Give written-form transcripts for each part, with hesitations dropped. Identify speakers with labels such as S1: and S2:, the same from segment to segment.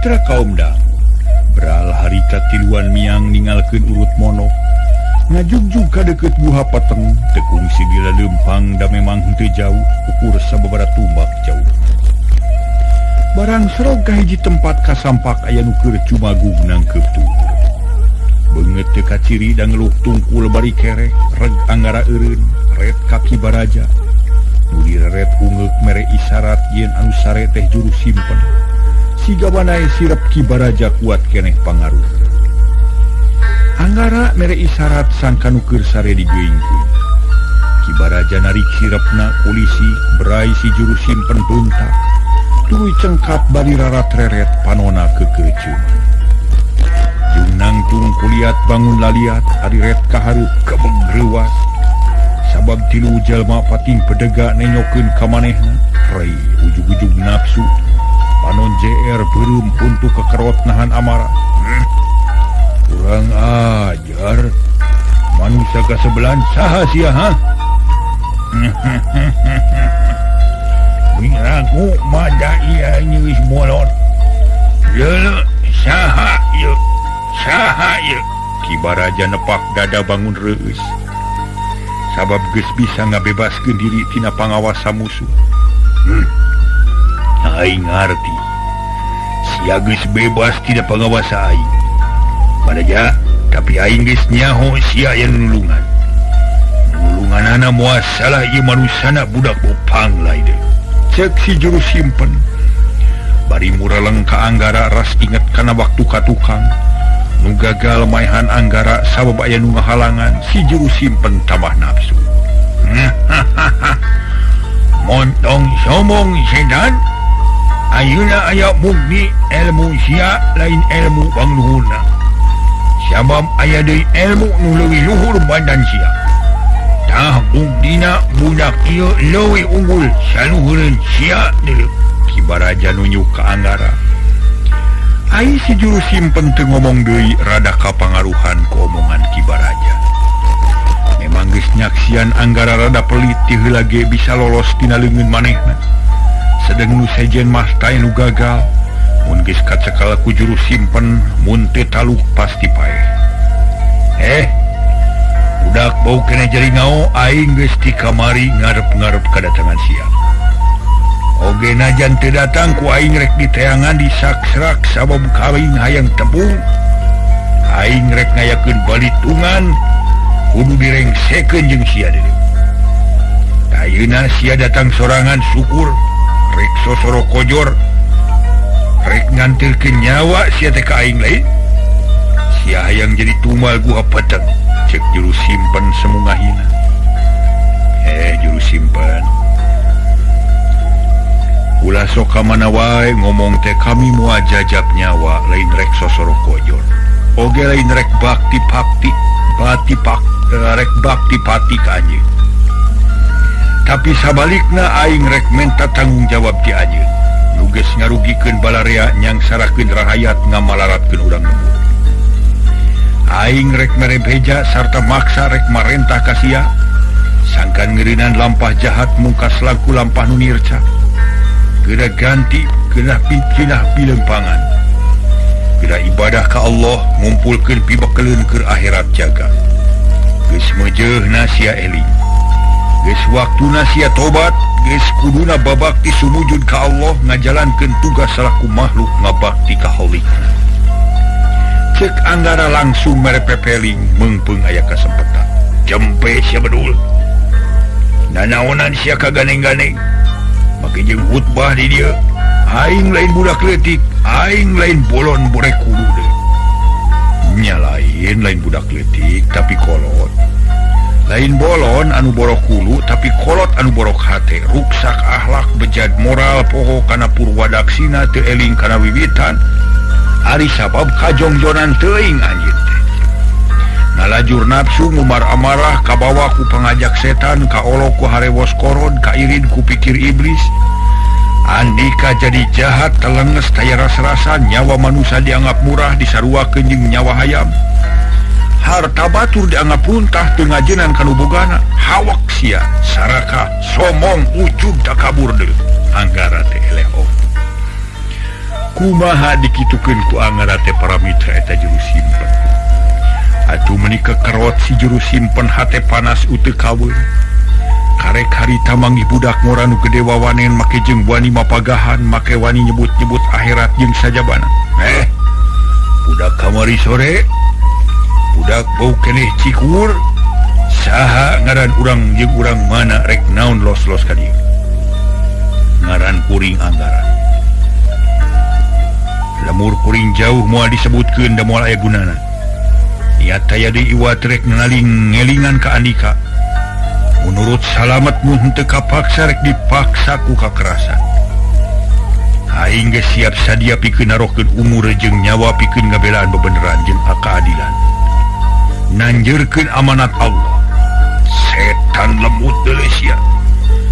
S1: Mitra kaum dangu Beral harita tiluan miang ninggalkeun urut monok ngajugjug ka deukeut Guha Peteng teu kungsi dilalempang da memang henteu jauh ukur sababaraha tumbak jauh. Barang serog ka hiji tempat kasampak aya nu keur cumagug nangkeup tuur. Beungeut teu kaciri da ngeluk tungkul bari kerek reg Anggara eureun ret ka Ki Baraja. Nu direret ungeuk mere isarat yen anu sare teh juru simpen. Siga banae sirep Ki Baraja kuat keneh pangaruh. Anggara mere isarat sangka nu keur sare digeuingkeun. Ki Baraja narik sirepna polisi berai si juru simpen beuntak. Tuluy cengkap bari rarat-reret panona kekercuman. Jeung nangtung kuliat bangun laliat ari ret ka hareup kebeg reuwas. Sabab tilu jalma pating pedega nenyokeun ka manehna, rei ujug-ujug nafsu. Panon JR beureum untuk kekerot nahan amarah. Kurang ajar. Manusia kasebelan saha sia ha? Wiraku mada ieu geus bolot. Leuleuh saha ieu? Saha ieu? Ki Baraja nepak dada bangun reueus. Sabab geus bisa ngabebaskeun diri tina pangawasa musuh. Aing ngarti. Sia geus bebas tina pangawasa aing. Baraja, tapi aing geus nyaho sia aya nulungan. Nulunganana moal salah ieu manusana budak bopang lain deui. Cek si juru simpen. Bari mureleng ka Anggara ras inget kana waktu ka tukang. Nu gagal maehan Anggara sabab aya nu ngahalangan si juru simpen tambah nafsu. Montong somong sedan. Ayeuna aya bukti ilmu sia lain ilmu pangluhurna. Sabab aya deui ilmu nu leuwih luhur badan sia. Tah buktina budak ieu leuwih unggul saluhureun sia deui. Ki Baraja nunjuk ka Anggara. Ai si juru simpen teu ngomong deui rada kapangaruhan ku omongan Ki Baraja. Memang geus nyaksian Anggara rada pelit ti heula ge bisa lolos tina leungeun manehna. Sedeng nu sejen mah tae nu gagal. Mun geus kacekal ku juru simpen mun teu taluk pasti paeh. Budak bau keneh jari ngao aing geus ti kamari ngarep-ngarep kadatangan sia. Oge najan teu datang ku aing rek diteangan disaksrak sabab kawin hayang tepung. Aing rek ngayakeun balitungan kudu direngsekeun jeung sia deui. Ayeuna sia datang sorangan syukur rek sosoro kojor rek ngantirkeun nyawa sia teh ka aing lain. Sia hayang jadi tumal Guha Peteng. Cek juru simpen semungahina. Juru simpen. Ulah sok ka mana wae ngomong teh kami moal jajab nyawa lain rek sosoro kojor. Oge lain rek bakti pakti, bati pak, rek bakti pati ka anjeun. Tapi sabalikna aing rek menta tanggung jawab ti anjeun. Nu geus ngarugikeun balarea nyangsarakeun rahayat ngamalaratkeun urang lembur. Aing rek mere beja sarta maksa rek marentah ka sia. Sangkan ngeureunan lampah jahat mungkas laku lampah nu nirca. Geura ganti geunah picinah pilempangan. Geura ibadah ka Allah ngumpulkeun pibekeleun keur akhirat jaga. Geus meujeuhna sia eling. Geus waktuna sia tobat, geus kuduna babakti sumujud ka Allah ngajalankeun tugas salaku makhluk ngabakti ka Khaliqna. Cek Anggara langsung mere pepeling meungpeung aya kasempetan. Jempe sia bedul. Nanaonan sia kaganeng-ganeng. Make jeung khutbah di dieu. Aing lain budak leutik, aing lain bolon borek kudu deui. Nya lain budak leutik tapi kolot. Lain bolon anu borok hulu tapi kolot anu borok hate, ruksak akhlak bejad moral poho kana purwadaksina teu eling kana wiwitan. Ari sabab kajongjonan teuing anjeun teh. Ngalajur nafsu ngumar amarah kabawa ku pangajak setan kaolok ku harewos korod kairid ku pikir iblis. Andika jadi jahat telenges taya rasa-rasa nyawa manusia dianggap murah disaruakeun jeung nyawa hayam. Harta batur dianggap runtah teu ngajenan kanu bogana. Hawak sia saraka somong ujug takabur deui. Anggara teh eleh. Kumaha dikitukeun ku Anggara teh para mitra eta juru simpen. Atuh meuni kekerot si juru simpen hate panas uteu kaweun. Karek harita manggih budak ngora nu gede wawanen make jeung wani mapagahan, make wani nyebut-nyebut akhirat jeung sajabana. Budak kamari sore, budak bau keneh cikur, saha ngaran urang jeung urang mana rek naon los-los ka dieu. Ngaran kuring Anggara. Lemur kuring jauh moal disebutkeun da moal aya gunana. Niat aya deui iwat rek ngaling ngelingan ka andika. Menurut salamet mun henteu kapaksa rek dipaksa ku kakerasan. Aing geus siap sadia pikeun narohkeun umur jeung nyawa pikeun ngabelaan bebeneran jeung keadilan. Nanjeurkeun amanat Allah. Setan lemut deuleu sia.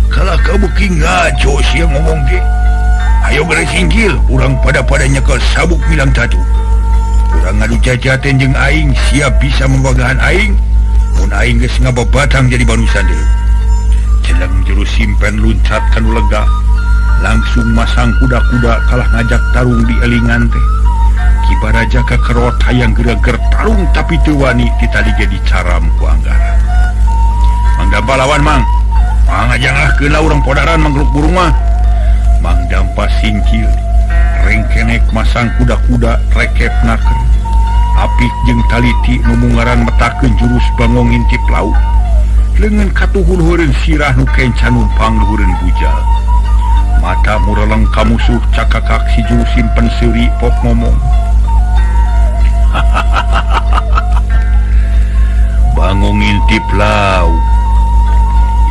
S1: Kalah kabeuki ngaco sia ngomong ge. Ayo geura singgil, urang pada-pada nyekel sabuk milang tatu. Urang ngadu jajaten jeung aing siap bisa membagahan aing. Mun aing geus ngababatang jadi banusan deui. Celeng juru simpen luncat kanu lega. Langsung masang kuda-kuda kalah ngajak tarung di elingan teh. Ki Baraja kakerot hayang geura-ger tarung tapi teu wani titali ge dicaram ku Anggara. Mang Dampa lawan mang. Mang ajangahkeun lah urang podaran manggruk burung mah. Mang Dampa singkil. Rengkenek masang kuda-kuda rekep naker. Apik jeung taliti nu mungaran metakeun jurus bangong ngintip laut. Leungeun katuhun heureun sirah nu kenca numpang luhureun bujal. Mata mureleng ka musuh cakakak si juru simpen seuri pok ngomong. Bangong ngintip laut.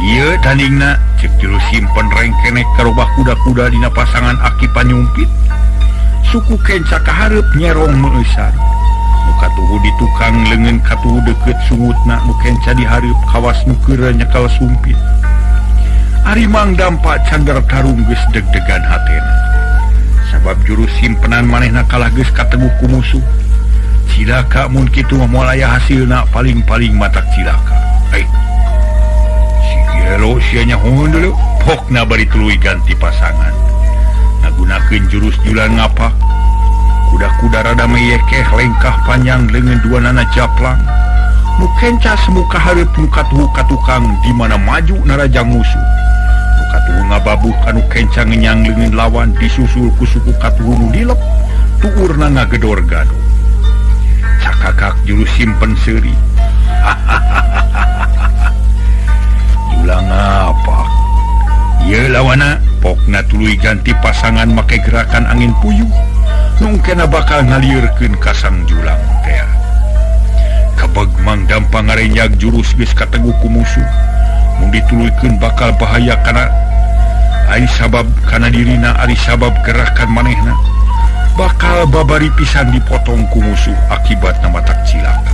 S1: Ieu tandingna cek juru simpen rengkenek karobah kuda-kuda dina pasangan aki panyumpit. Suku kenca kahareup nyerong meueusan. Nu katuhu di tukang leungeun katuhu deukeut sungutna nu kenca dihareup kawas nu keureuh nyekal sumpit. Ari Mang Dampa canggar tarung geus deg-degan hatena. Sabab juru simpenan manehna kalah geus kateguh ku musuh. Cilaka mun kitu mah moal aya hasilna paling-paling matak cilaka. Si gelo sia nyahoeun deuleu pokna bari tuluy ganti pasangan. Ngagunakeun jurus julan ngapak. Kuda-kuda rada meyekeh lengkah panjang leungeun dua nana japlang. Nu kenca semuka hareup nu katuhu ka tukang di mana maju narajang musuh. Nu katuhu ngababuh kanu kenca ngenyang leungeun lawan disusul ku suku katuhu nu dilep tuurna ngagedor gaduh. Cakakak juru simpen seuri. Julang ngapak. Ieu lawana pokna tuluy ganti pasangan make gerakan angin puyuh. Nungkena bakal ngalieurkeun ka sang julang teh. Kabeg Mang Dampa ngarenjag jurus geus kateguh ku musuh. Mun dituluykeun bakal bahaya kana ari sabab kana dirina ari sabab gerakan manehna. Bakal babari pisan dipotong ku musuh akibatna matak cilaka.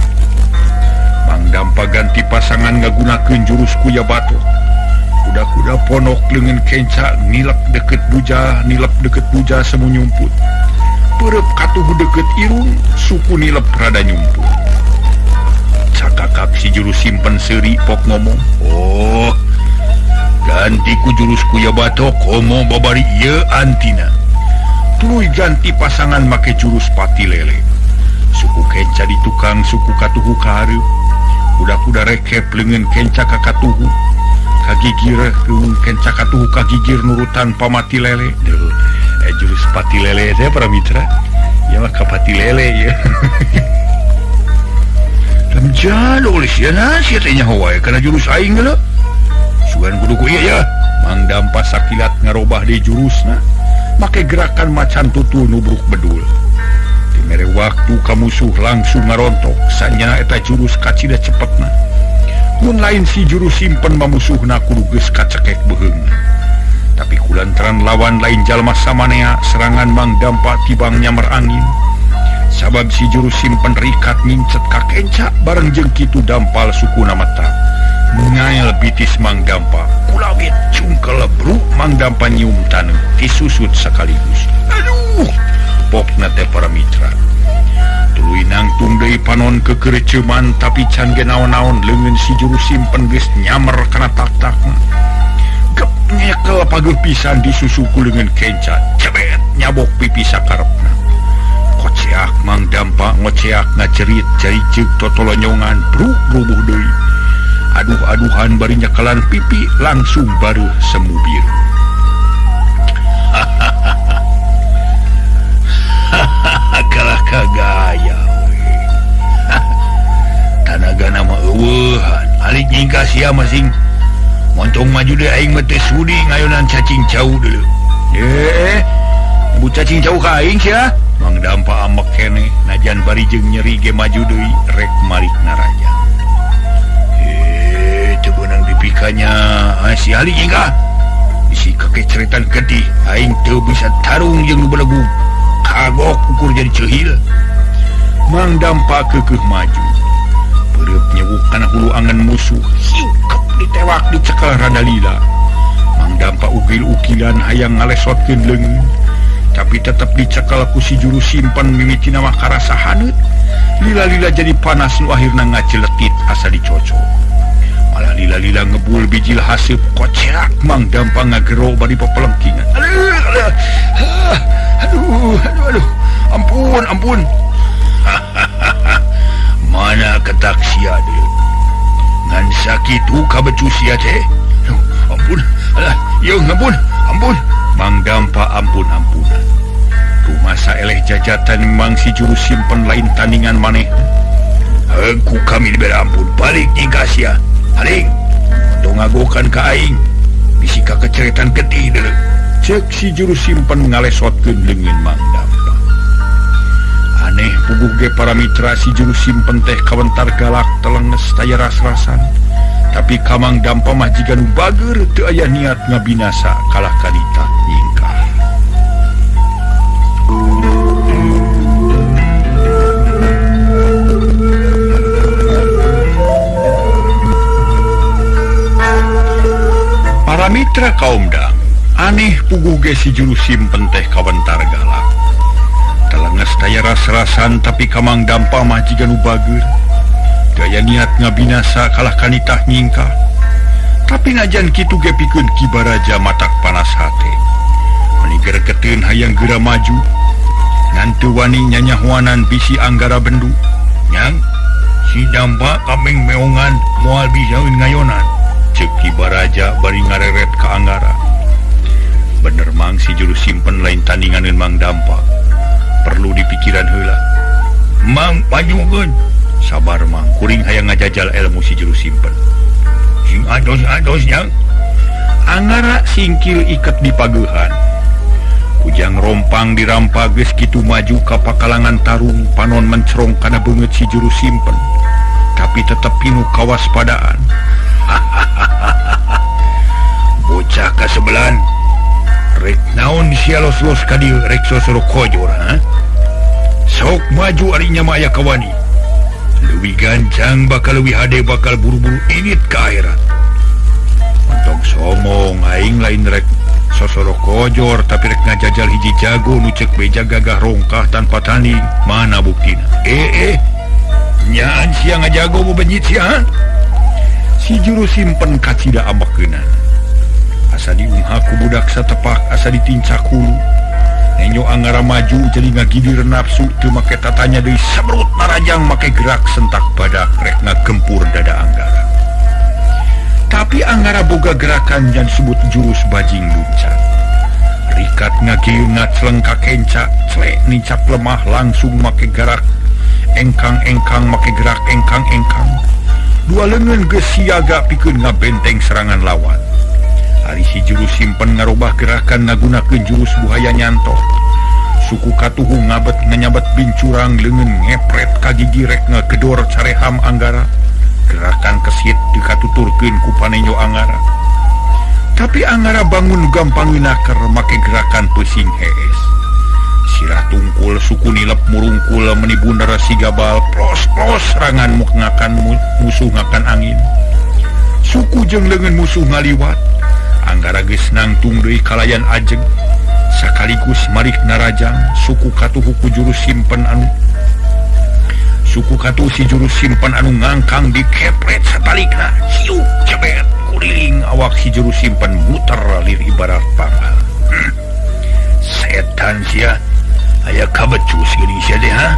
S1: Mang Dampa ganti pasangan ngagunakeun jurus kuya batok. Kuda-kuda ponok leungeun kenca nilep deukeut buja, nilep deukeut buja semu nyumput. Peureub katuhu deukeut irung, suku nilep rada nyumput. Cakakak si juru simpen seuri pok ngomong, "Oh, ganti ku jurus kuya batok komo babari ieu antina." Tuluy ganti pasangan make jurus pati lele. Suku kenca di tukang, suku katuhu ka hareup. Kuda-kuda rekep leungeun kenca ka katuhu. Kagigir leungeun kenca katuhu kagigir nurutan pamati lele. Duh, jurus pati lele teh para mitra. Ieu mah ka pati lele ieu. Lamjalo oleh sia na sia teh nyaho wae kana jurus aing geuleuh. Sugan kudu ku ieu ya. Mang Dampa sakilat ngarobah deui jurusna. Make gerakan macan tutul nubruk bedul. Dimere waktu ka musuh langsung ngarontok. Sanyana eta jurus kacida cepetna. Mun lain si juru simpen mamusuhna kudu geus kacekek beuheungna. Tapi kulantaran lawan lain jalma samanea serangan Mang Dampa tibang nyamar angin. Sabab si juru simpen rikat ngincet ka kenca bareng jeung kitu dampal sukuna mata. Ngael bitis Mang Dampa. Kulawit cungkel bruk Mang Dampa nyium taneuh disusut sekaligus. Aduh, pokna teh para mitra. Tuluy nangtung deui panon kekereceuman tapi can ge naon-naon leungeun si juru simpen geus nyamer kana tak-takna. Gep Nyekel pageuh pisan disusuku leungeun kenca. Cebet nyabok pipi sakarepna. Koceak Mang Dampa ngoceak ngacerit cai ceuk totolonyongan bruk rubuh deui. Aduh-aduhan bari nyekelan pipi langsung bareuh semu biru. Kalah kagaya we. Tanagana mah eueuhan. Alik nyingkah sia masing. Montong maju deui aing mah teu sudi ngayonan cacing cau deuleu. Bu cacing cau ka aing sia. Mang Dampa ambek keneh najan bari jeung nyeri ge maju deui rek malik naraja. Teu beunang dipikanya si alik nyingkah. Bisi kakeceretan getih aing teu bisa tarung jeung nu belegu. Kagok ukur jadi ceuhil. Mang Dampa keukeuh maju. Peureub nyewuk kana hulu angan musuh. Hiukep ditewak dicekel rada lila. Mang Dampa ugil-ugilan hayang ngalesotkeun leungeun. Tapi tetep dicekel ku si juru simpen mimitina mah karasa haneut. Lila-lila jadi panas nu akhirna ngaceletit asa dicocok. Malah lila-lila ngebul bijil haseup koceak Mang Dampa ngagero bari pepelengkingan. Aduh, aduh, aduh, ampun, ampun. Mana ketak sia deui. Ngan sakitu kabecu sia teh. Ampun, alah, yeung ampun, ampun. Mang Dampa ampun-ampunan. Rumasa eleh jajatan mang si juru simpen lain tandingan maneh. Ku kami diberi ampun, balik nyingkah sia. Haling, tong ngagokan ka aing. Bisi kakeceretan getih deuleu. Cek si juru simpen ngalesotkeun leungeun Mang Dampa. Aneh puguh ge para mitra si juru simpen teh kawentar galak telenges taya ras-rasan. Tapi ka Mang Dampa mah jiga nu bager teu aya niat ngabinasa kalah kanita nyingkah. Para mitra kaum dang, aneh puguh ge si juru simpen teh kawentar galak. Telenges taya ras-rasan tapi ka Mang Dampa mah jiga nu bager. Daya niat ngabinasa kalah kanitah nyingkah. Tapi najan kitu ge pikeun Ki Baraja matak panas hate. Meni geregeteun hayang geura maju. Ngan teu wani nyanyahuanan bisi anggara bendu. Nyang, si Dampa kameng meongan moal bisaeun ngayonan. Ceuk Ki Baraja bari ngareret ka anggara. Bener mang si juru simpen lain tandinganeun Mang Dampa. Perlu dipikiran heula. Mang pajukeun. Sabar mang, kuring hayang ngajajal ilmu si juru simpen. Sing ados-ados nyang. Angara singkil iket di pagehan. Kujang rompang dirampa geus kitu maju ka pakalangan tarung panon mencerong kana beungeut si juru simpen. Tapi tetep pinuh kawaspadaan. Bocah kasebelan. Rek naon sia los-los ka dieu rek sosoro kojor ha? Sok maju ari nya mah aya kawani. Leuwih gancang bakal leuwih hade bakal buru-buru init ka akhirat. Entong somong aing lain rek sosoro kojor tapi rek ngajajal hiji jago nu ceuk beja gagah rongkah tanpa tanding. Mana buktina? Nyaan sia ngajago bebenyit sia. Si juru simpen kacida ambekeunan. Asa diungha ku budak satepak asa ditincak hulu. Nenyo anggara maju jadi ngagidir nafsu teu make tatanya deui sebrut narajang make gerak sentak badak rek ngagempur dada anggara. Tapi anggara boga gerakan yang disebut jurus bajing luncat. Rikat ngagieu ngacleng ka kenca, clek nincap lemah langsung make gerak engkang-engkang make gerak engkang-engkang. Dua leungeun geus siaga pikeun ngabenteng serangan lawan. Ari si juru simpen ngarubah gerakan ngagunakeun jurus buhaya nyantok. Suku katuhu ngabet nganyabet bincurang leungeun ngepret ka gigi rek ngagedor careham anggara. Gerakan kesit dikatuturkeun ku panenyo anggara. Tapi anggara bangun gampang naker make gerakan pusing hees. Sirah tungkul suku nilep murungkul meni bundar sigabal plos-plos serangan ngakan musuh ngakan angin. Suku jeung leungeun musuh ngaliwat. Anggara geus nangtung deui kalayan ajeg. Sakaligus marik narajang suku katuhu ku juru simpen anu suku katuhu si juru simpen anu ngangkang dikepret satalikna. Hiu cebet ku Kuliling awak si juru simpen muter lir ibarat panggal. Setan sia aya kabecus geuning sia teh ha.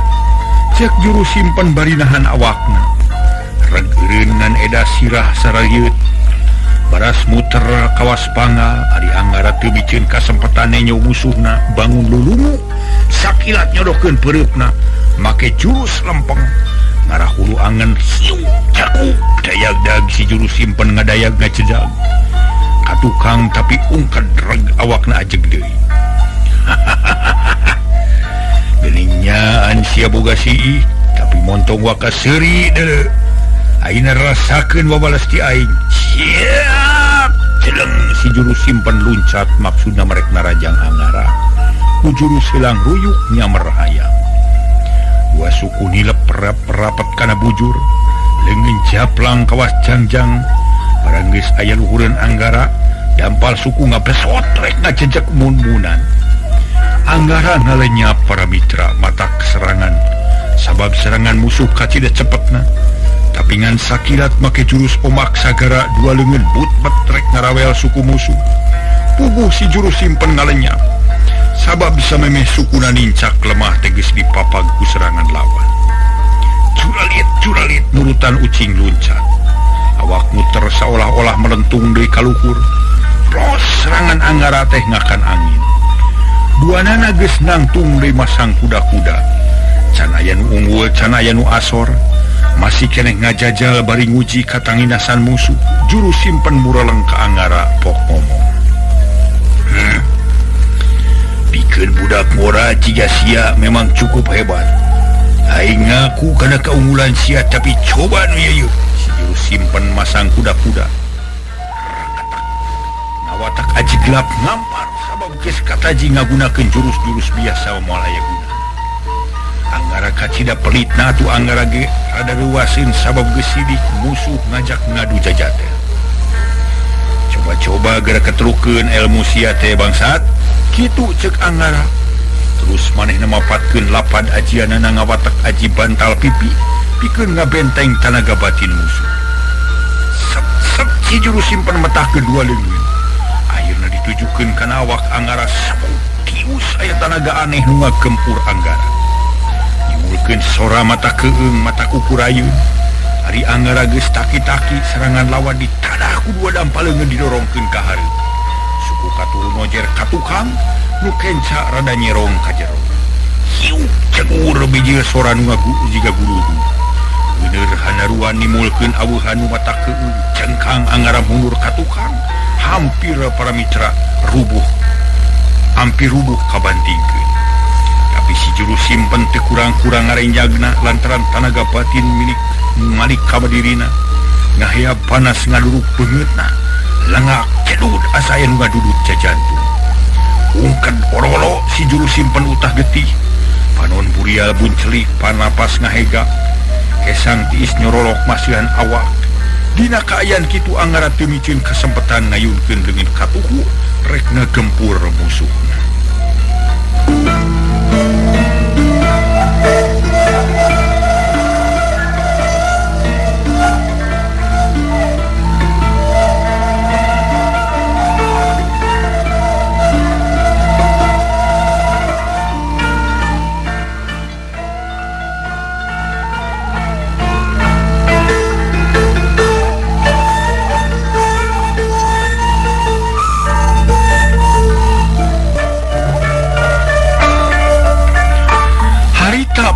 S1: Cek juru simpen bari nahan awakna. Reg eureun ngan eda sirah sararieut. Baras muter kawas panggal ari Anggara teu miceun kasempatan nenyo musuhna bangun lulungu sakilat nyodokeun peureupna make jurus lempeng ngarah hulu angen siung caku dayag-dag si juru simpen ngadayag ngacedag ka tukang tapi ungked reg awakna ajeg deui. Geuning nyaan sia boga sii tapi montong waka seuri deuleu ayeuna rasakeun babales ti aing. Siap celeng si juru simpen luncat maksudna merek narajang Anggara ku jurus hilang ruyuk nyamer hayam. Dua suku nilep rapat kana bujur leungeun japlang kawas jangjang barang geus aya luhureun Anggara dampal suku ngabesot rek ngajejek mun-munan. Anggara ngalenyap para mitra matak serangan sabab serangan musuh kacida cepetna tapi ngan sakilat make jurus omak sagara dua leungeun but-bet rek ngarawel suku musuh. Puguh si juru simpen ngalenyap sabab bisa memeh sukuna nincak lemah teges dipapag ku serangan lawan. Curalit curalit nurutan ucing luncat awak muter seolah-olah melentung deui ka luhur. Plos serangan Anggara teh ngakan angin. Duanana geus nangtung deui masang kuda-kuda. Can aya nu unggul can aya nu asor masih keneh ngajajal bari nguji katanginasan musuh. Juru simpen mureleng ka Anggara pok ngomong. Pikeun budak ngora jiga sia memang cukup hebat. Aing ngaku kana keunggulan sia tapi coba nu ieu. Si juru simpen masang kuda-kuda. Ngawatak aji gelap ngampar sabab geus kataji ngagunakeun jurus-jurus biasa moal aya guna. Anggara kacida pelitna atuh Anggara ge rada reuaseun sabab geus sidik musuh ngajak ngadu jajate. Coba-coba geura keterukeun ilmu sia teh bangsat. Kitu cek Anggara. Terus manehna mapatkeun lapad ajianana ngawatak aji bantal pipi pikeun ngabenteng tanaga batin musuh. Sep sep si juru simpen metah kedua leungeun. Ayeuna ditujukeun kana awak Anggara sapu tius aya tanaga aneh nu ngagempur Anggara. Nimulkeun sora mata keung mata kukurayeun. Ari Anggara geus taki-taki serangan lawan ditadah ku dua dampal leungeun didorongkeun ka hareup. Suku katurun nojer ka tukang nu kenca rada nyerong ka jero. Hiu cegur bijil sora nu ngagu jiga guludu. Bener hanaruan nimulkeun aweuhan nu mata keung cengkang Anggara mundur ka tukang hampir para mitra rubuh. Hampir rubuh kabantingkeun. Tapi si juru simpen teu kurang-kurang ngarenjagna lantaran tanaga batin milik malik kabadirina ngahea panas ngaduruk beungeutna lengak cedut asa aya nu ngadudut jajantung. Ungked orolo si juru simpen utah getih panon burial buncelik panapas ngahega kesang tiis nyorolok masihan awak. Dina kaayaan kitu Anggara teu miceun kasempatan ngayunkeun leungeun katuhu rek ngagempur musuhna.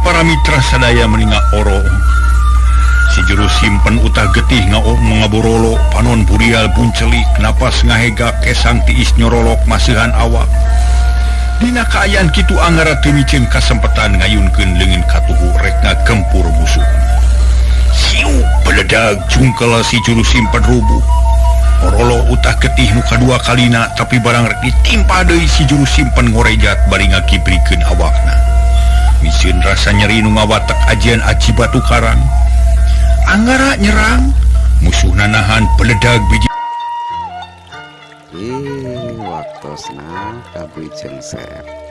S1: Para mitra sadaya meninga oro si juru simpen utah getih ngaborolo panon burial buncelik napas ngahega kesang tiis nyorolok masihan awak. Dina kaayaan kitu Anggara teu miceun kasempatan ngayunkeun leungeun katuhu rek ngagempur musuh. Siu beledag jungkel si juru simpen rubuh. Orolo utah getih nu kadua kalina tapi barang rek ditimpa deui si juru simpen ngorejat bari ngakibrikeun awakna. Miseun rasa nyeri nu ngawatek ajian aji batu karang. Anggara nyerang musuhna nahan beledag biji.
S2: Waktosna kabujeng sep.